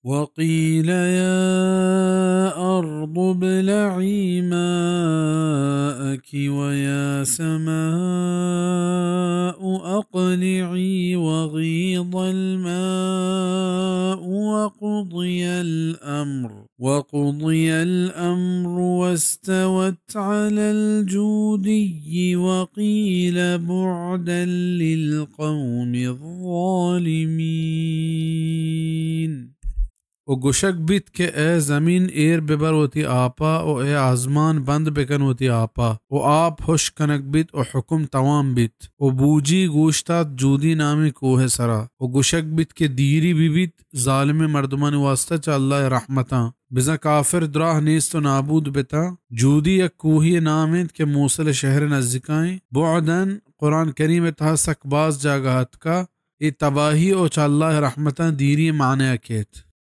وقيل يا أرض ابلعي ماءك ويا سماء أقلعي وغيض الماء وقضي الأمر، وقضي الأمر واستوت على الجودي وقيل بعدا للقوم الظالمين. و گوشگ بیت کہ اے زمین ایر ببر وتی آپا و اے آزمان بند بکن وتی آپا و آپ ہشک کنگ بیت و حکم توام بیت و بوجی گوشتات جودی نامی کوہ سرا و گوشگ بیت کہ دیری ببیت ظالمیں مردمانی واسطہ چہ اللہ رحمتاں، بزاں کافر دراہ نیست و نابود بتاں۔ جودی یک کوہی نام انت کہ موصل شہر نزیکائیں۔ بعداً قرآن کریم تہا سک باز جاگہ اتکا اے تباہی و چہ اللہ رحمتاں دیری معنی کیت۔